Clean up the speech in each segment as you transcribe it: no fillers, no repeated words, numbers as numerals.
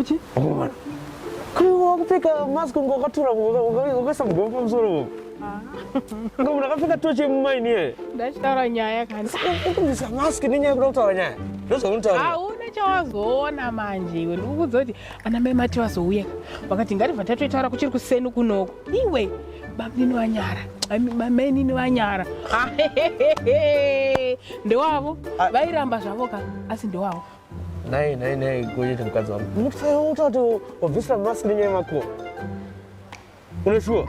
Kuchi? Akomana. Kuiwa wakupfeka mask unga wakatura wakaisa mugomo pamusoro. Nga munhu akapfeka tochi yemumaini iye. Ndachitaura nyaya kani. Ukubvisa mask nenyaya yekuda kutaura nyaya. Ndozvaunotaura. Hauna chawazoona manje iwe. Ndikukuudza kuti ana mai mati vazouya. Vakati ngatibva tatoitaura kuchiri kuseni kunoko. Iwe bamnini vanyara. Mainini vanyara. Ndewavo. Vairamba zvavo ka asi ndewavo. Nhai nhai nhai goyete mukadzi wangu. Mukuta kuti wabvisira mask nenyaya yemakuwa. Une shuwa?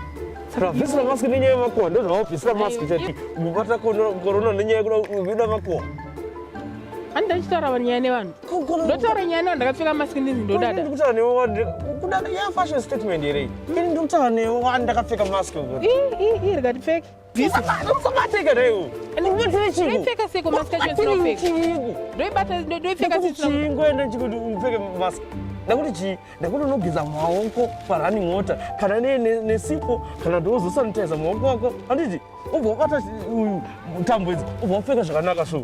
Saka wabvisira mask nenyaya yemakuwa ndozvawabvisira mask chati mubata corona nenyaya yekuda makuwa. Handi ndachitaura nyaya nevanhu. Ndotaura nyaya nevanhu ndakapfeka mask ndinzi ndodada. Ndikutaura newe wani kudada ya fashion statement here. Ini ndikutaura newe wani ndakapfeka mask. Ii ii ii rikati pfeke. Usabateka newe. Unobatira chii? Ndoipfeka seiko mask yacho ndinopfeka. Ndoibata ndoipfeka sei? Chii ngoenda chikuti upfeke mask. Ndakuti chii? Ndakuti unogeza maoko parunning water kana nesipo kana kuti wozosanitiza maoko ako. Handiti ubva wabata uyu tambo idzi ubva wapfeka zvakanaka so.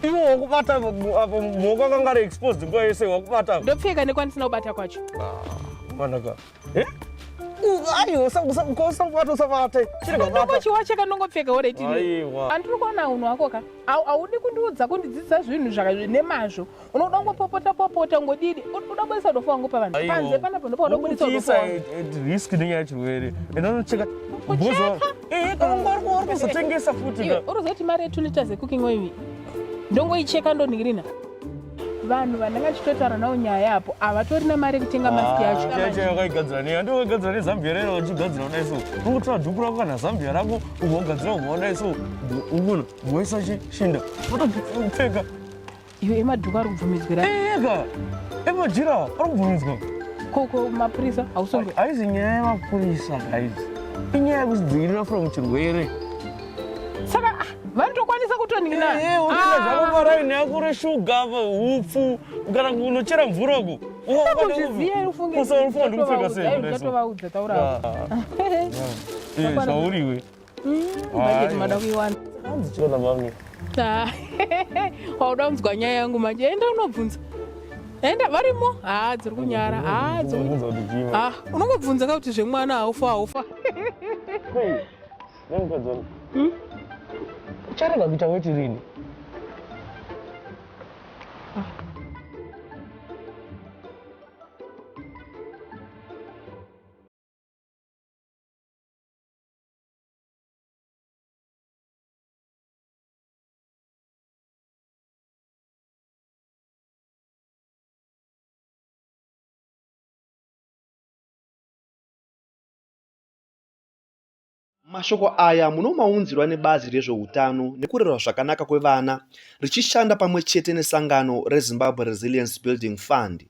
Iwo wakubata apo maoko akanga ari exposed nguva yese wakubata. Ndopfeka nekwandisina kubata kwacho. Ah, manaka. Eh? Aiwa, usabata usabate. Chirega kubata. Ndongochiwacheka ndongopfeka already. Aiwa. Andiri kuona unhu wako ka. Haudi kundiudza kundidzidzisa zvinhu zvaka nemazvo. Unoda kungopopota popota ngodidi. Unoda kubudisa dofo wangu pavanhu. Panze panapa ndipo unoda kubudisa dofo wangu. Risk nenyaya yechirwere. Enda unocheka. Kucheka? Eh, kana uri kuzotengesa futi ka. Uri kuzoti mari ye 2 liters yecooking oil ndongoicheka ndonhingirina. Vanhu vandanga ndichitotaura navo nyaya apo havatorina mari yekutenga mask yacho. Ah, chaiyo wakaigadzira nei? Handi wakagadzira nezambia rero uchigadzira kudai so. Ungotora dhuku rako kana zambia rako ubva wagadzira ubva wadai so. Ugona woisa shinda. Wotopfeka. Iwe emadhuku ari kubvumidzwa. Ega. Emajira ari kubvumidzwa. Koko mapurisa hausungwi. Haizi nyaya yemapurisa guys. Inyaya yekudzivirira from chirwere. Saka ah, vanotokwanisa kutoningina. Eh, unoenda zvako paraini yako reshuga apa hupfu kana kunochera mvura uko. Kuzviziya ufunge. Usafunga ndikupfeka sei? Ndatovaudza taura. Eh, zvauriwe. Budget mada kuiwana. Hanzi chiona mami. Wauda kunzwa nyaya yangu manje enda unobvunza. Enda varimo. Ah, dziri kunyara. Ah, dziri. Ah, unongobvunza ka kuti zvemwana haufa haufa. Nemukadzi wangu. Hmm? Ucharega kuita weti rini? Mashoko aya munomaunzirwa nebazi rezvehutano nekurerwa zvakanaka kwevana richishanda pamwe chete nesangano reZimbabwe Resilience Building Fund.